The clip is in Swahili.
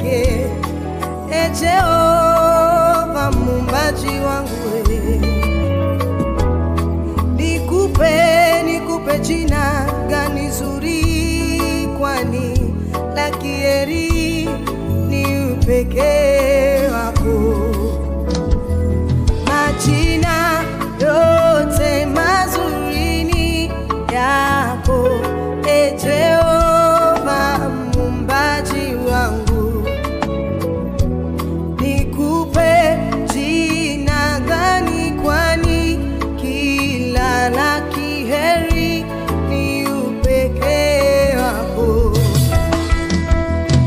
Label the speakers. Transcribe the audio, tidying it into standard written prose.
Speaker 1: pekee. E Jehova muumbaji wangu, nikupe, nikupe jina gani zuri, kwani la kheri ni pekee.